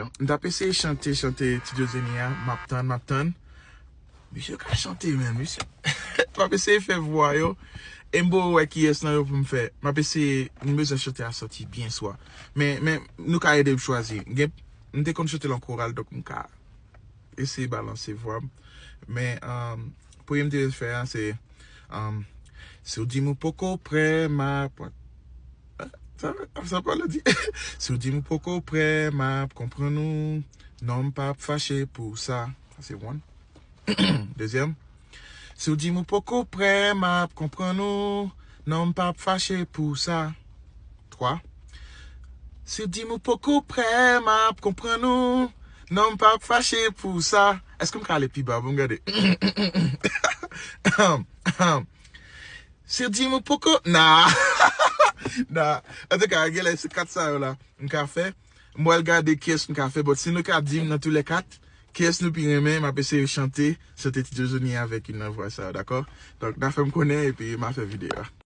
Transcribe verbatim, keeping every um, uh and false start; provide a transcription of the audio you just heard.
M t ap eseye chante, chante Ti Djozeni a, m ap tann, m ap tann. Misye ka chante, men, misye. M ap eseye fè vwa yo. E m bo wè kiyès nan yo pou m fè. M ap eseye, m bezwen chante a sòti byen swa. Men, men, nou ka ede m chwazi. Gen, m te konn chante l an koral, donk m ka eseye balanse vwa m. Men, um, premye m te fè a, se, um, si w di m ou poko prè, m ap, sa, sa pa l di. Si w di m ou poko prè, m ap konprann ou. Non, m p ap fache pou sa. Sa se one. Dezyèm. Si w di m ou poko prè, m ap konprann ou. Non, m p ap fache pou sa. Twa. Si w di m ou poko prè, m ap konprann ou. Non, m p ap fache pou sa. Èske m ka ale pi ba? Bon, gade. Si w di m ou poko, na. Na. Antouka, genlè se kat sa yo la m ka fè. M pral gade kiyès m ka fè, but si nou ka di m nan tou lè kat, kiyès nou pi renmen, m ap eseye chante, chante Ti Djozeni avèk youn nan vwa sa yo, dakò? Donk, n a fè m konnen, epi m a fè videyo a.